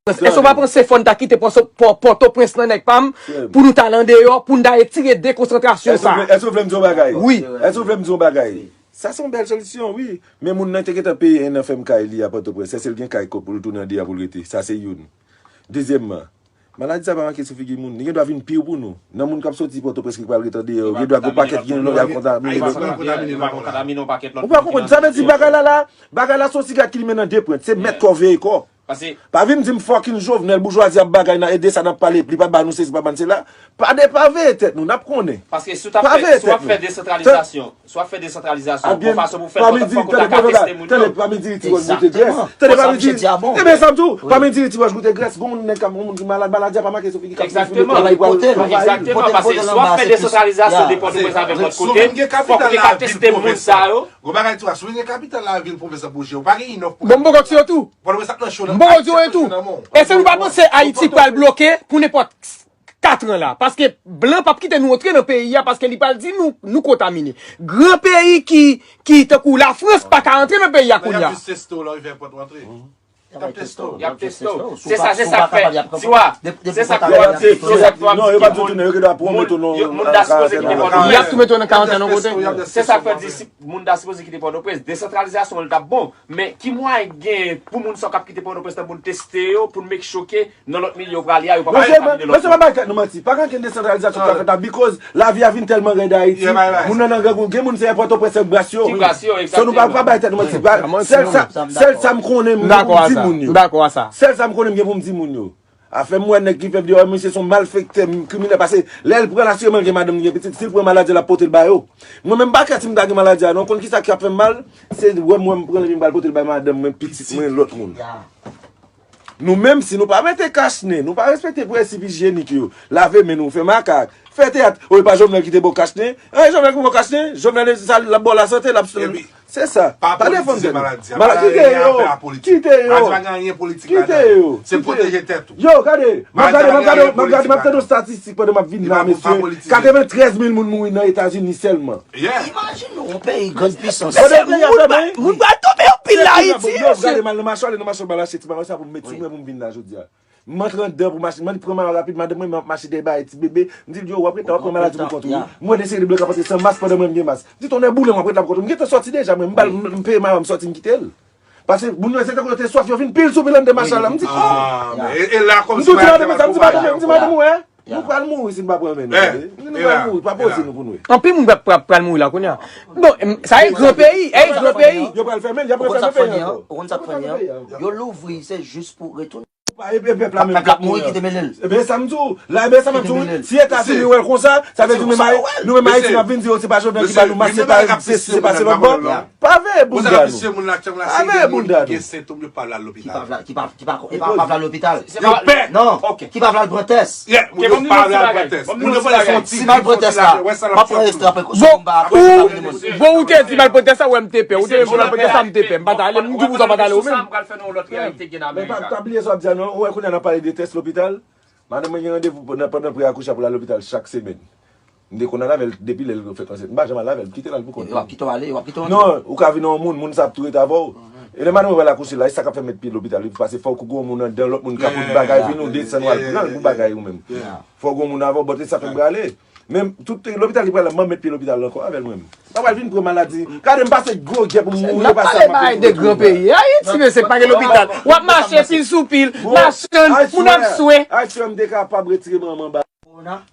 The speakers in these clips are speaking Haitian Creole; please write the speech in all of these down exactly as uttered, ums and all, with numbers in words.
Èske w pa panse fò n ta kite Pòso- Pò- Pòtoprens nan nèg pa m pou nou t al andeyò, pou n ta retire dekonsantrasyon sa a? Èske w vle m di yon bagay? Wi. Èske w vle m di yon bagay? Sa se yon bèl solisyon, wi. Men moun nan te gentan peye en an fèm kay li a Pòtoprens. Èske l gen kay kòb pou l tounen andeyò pou l rete? Sa se youn. Dezyèmman, maladi sa pa make sou figi moun. Li gen dwa vin pi pou nou. Nan moun k ap soti Pòtoprens ki pral rete andeyò, gen dwa gen yon pakèt gen lòt y ap kontamine lòt moun. Ou pa konprann? Sa vle di bagay la la, bagay la se yon siga ki limen nan de pwent. Se mèt kò veye kò. Paske Pa vin di m fucking Jovenel, boujwazi ap bagay nan ede sa n ap pale, li pa ba nou sesi, pa ba n sela. Pa de pa veye tèt nou, n ap konnen. Paske si w t ap fè, si w ap fè desantralizasyon, si w ap fè desantralizasyon, yon fason pou fè, fòk, fòk ou ta ka teste moun yo. Tande, pa vin di Ti Wòch goute grès. Tande, pa vin di, e ben sa m di w, pa vin di Ti Wòch goute grès. Gon moun nèg k ap, gon moun ki malad, maladi a pa make sou figi k ap sou figi, li pral pote l. Egzakteman, paske si w ap fè desantralizasyon de Pòtoprens avèk lòt kote, fòk ou te ka teste moun sa yo. Gon bagay Ti Wòch, si w gen kapital lavil pwovens an pou jere, ou pa gen inòf pou. Bon, m poko ti yo tou. Pòtoprens ap nan cho nan. M poko di w tou. Èske nou pa panse Ayiti pral bloke pou nenpòt kat an la? Paske blan p ap kite nou antre nan peyi a, paske li pral di nou, nou kontamine. Gran peyi ki, ki tankou Lafrans pa ka antre nan peyi a kounye a. Y ap jis teste w lè w rive ayewopò w antre. Y ap teste w. Y ap teste w. Se sa, se sa k fè, Tiwa, se sa k fè w ap di, se sa k fè w ap di ki moun, moun ta sipoze kite Pòtoprens. Y ap tou mete w nan karantèn yon kote. Se sa k fè w ap di si moun ta sipoze kite Pòtoprens. Desantralizasyon an, li t ap bon. Men ki mwayen k genyen pou moun sa yo k ap kite Pòtoprens lan, pou n teste yo, pou n make sure ke nan lòt milye yo prale a, yo pa pral kontamine lòt moun? Mesye, pa bay tèt nou manti. Pa gen okenn desantralizasyon k ap fèt la, because lavi a vin tèlman rèd Ayiti. Moun nan nan grangou, gen moun se Pòtoprens ak bras yo. Ti bras yo, so nou pa, pa bay tèt nou manti. Sèl sa, sèl sa m konnen m gen pou m di moun yo. Sèl sa m konnen m gen pou m di moun yo. Afè m wè nèg ki fè videyo a, misye se yon malfektè, m, kriminèl, paske lè l pran l, asireman l gen madanm, li gen pitit. Si l pran maladi a, l ap pote l ba yo. Mwen menm, m pa kwè si m ta gen maladi a, non. Ou konn kisa k ap fè m mal? Se wè m, wè m pran l, epi m pral pote l bay madanm mwen, pitit mwen, lòt moun. Nou menm, si nou pa mete kachnen, nou pa respekte prensip ijyenik yo, lave men nou, fè makak, fè teyat. O, e pa Jovenel ki te ba w kachnen? An, e Jovenel ki ba w kachnen? Jovenel, sa l ap ba w lasante, l ap, se sa. Pa defann tèt nou. Kite yo. Kite yo. Kite yo. Se pwoteje tèt ou. Yo, gade, m ap gade, m ap gade, m ap gade, m ap tande yon statistik pandan m ap vin la, mesye. Katreventrèz mil moun mouri nan Etazini sèlman. Imajine w, yon peyi grann pisans. Moun pral tonbe anpil la, Ayiti, mesye. Gade, m al nan Machòl, e nan Machòl m al achte ti bagay sa pou m met sou mwen pou m vin la jodi a. M antre anndan pou mache, m annik pran mayo rapid, madanm mwen, m ap mache dèyè bagay ti bebe. M di l, yo, w ap ret la, w ap pran maladi pou kont ou, wi. M wè de seri de blan k ap pase san mas pandan mwen m gen mas. M di, tonnè boule m, w ap ret la pou kont ou. M gentan sòti deja, mwen, m ba l, m, m peye mayo a, m sòti, m kite l. Paske moun yo, se tankou yo te swaf, yo vin pil sou pil anndan machin la. M di, oh! M di, madanm mwen, m di, madanm mwen, m di, madanm mwen, nou pral mouri si n pa pran men nou, tande. Nou pral mouri, pa poze nou pou nou. Anpil moun pral, pral, pral mouri la kounye a. Bon, em, sa e gran peyi, e gran peyi. Yo pral fèmen, y ap refèmen peyi ankò. Ou konn sa k funny an? Yo louvri, se jis pou retounen. E, e pèp la menm k ap mouri, ki te mele l. Ebyen, sa m di w. La, ebyen, sa m ap di w. Si Etazini wè l konsa, sa vle di nou menm Ayi-, nou menm Ayiti, n ap vin di yo, se pa Jovenel ki ba nou mas, se pa sesi, se pa se lòt bò. Pa veye bounda nou. Pa veye bounda nou. Ki pa vle, ki pa, ki pa, ki pa, pa vle al lopital. Yo pè. Non, ki pa vle al pran tès. Moun yo pa vle al pran tès. Moun yo pa vle al fè yon ti, si m al pran tès la, m ap pran ekstra prekosyon pou m pa kontamine moun. Bon, ou te di m al pran tès la, wè m te pè. Ou te di m al pran tès la, m te pè. M pa t ale, m di pou sa m pa t ale ou menm. Men pa, pa bliye sa w ap di a non. Ou wè kounye a n ap pale de tès lopital. Madanm mwen gen randevou pandan, pandan pre akouche pou l al lopital chak semèn. M te konn al avè l depi lè l fèk ansent. M pa janm al avè l, m kite l al pou kont li. Yo ap kite w ale, yo ap kite w ale. Non, ou ka vin yon moun, moun sa ap tou ret avè w. E lè madanm mwen pral akouche la, e sa k ap fè m met pye lopital wi, paske fòk ou gen yon moun anndan, lòt moun ka pot bagay vini, ou desann, ou al pran l pou bagay ou menm. Fòk gen yon moun avè w, but e sa fè m prale. Men tout lopital ki pral la, m met pye lopital ankò avè l mwen menm. Pa pral vin pran maladi. Gade m pase gwo gè pou m mouri, yo pa sa m ap mouri. N ap pale bagay de gran peyi. Ayiti, mesye, pa gen lopital. W ap mache pil sou pil, machann, moun ap swe. Ayiti, m te kapab retire manman ba.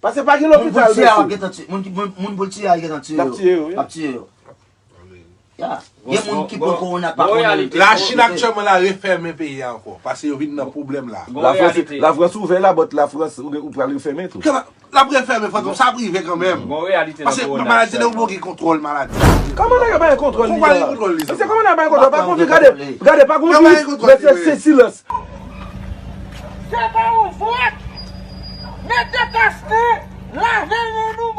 Paske pa gen lopital, mesye. Moun pou l tiye a, w ap gentan tiye. Moun ki, moun, moun pou l tiye a, l gentan tiye yo. L ap tiye yo, wi. L ap tiye yo. Ya. Gen moun ki pran kowona pa konnen. Lachin aktyèlman la refèmen peyi a ankò. Paske yo vin nan pwoblèm la. Lafrans, Lafrans ouvè la, but Lafrans, ou, ou pral refèmen tou. L ap refèmen, fantom, sa ap rive kanmenm. Paske maladi la, ou gen kontwòl maladi. Kòman nèg yo pa gen kontwòl li a? Mesye, kòman nèg yo pa gen kontwòl? Pa konn gade, gade, pa konn mesye, se silans. Se pa yon vòt. Mete kachnen, lave men nou.